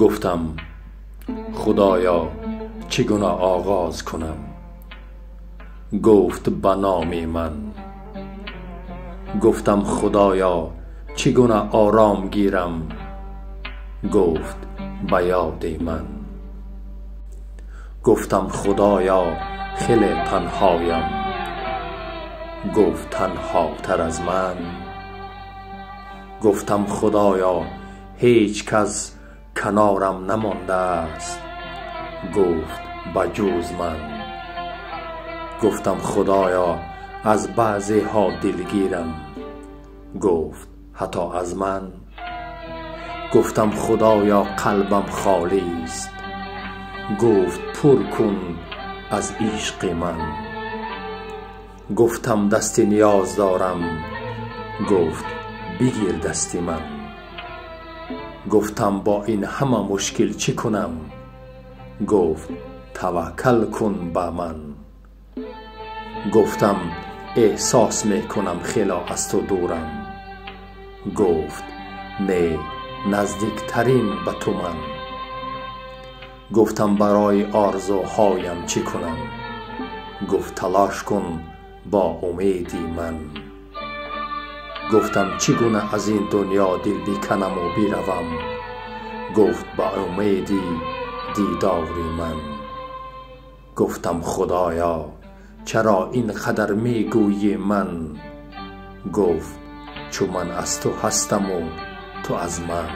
Гуфтам худоё чӣ гуна оғоз кунам? Гуфт ба номи ман. Гуфтам худоё чӣ гуна ором гирам? Гуфт ба ёди ман. Гуфтам худоё хеле танҳоям. Гуфт танҳотар аз ман. Гуфтам худоё ҳеҷ кас канорам намондааст. Гуфт ба ҷуз ман. Гуфтам худоё аз баъзеҳо дилгирам. Гуфт ҳатто аз ман. Гуфтам худоё қалбам холист. Гуфт пур кун аз ишқи ман. Гуфтам дасти ниёз дорам. Гуфт бигир дасти ман. Гуфтам бо ин ҳама мушкил чӣ кунам? Гуфт таваккал кун ба ман. Гуфтам эҳсос мекунам хело аз ту дурам. Гуфт не, наздиктарин ба ту ман. Гуфтам барои орзуҳоям чӣ кунам? Гуфт талош кун бо умеди ман. Гуфтам чӣ гуна аз ин дунё дил биканаму биравам? Гуфт ба умеди дидори ман. Гуфтам худоё чаро ин қадар мегӯйӣ ман? Гуфт чун ман аз ту ҳастаму ту аз ман.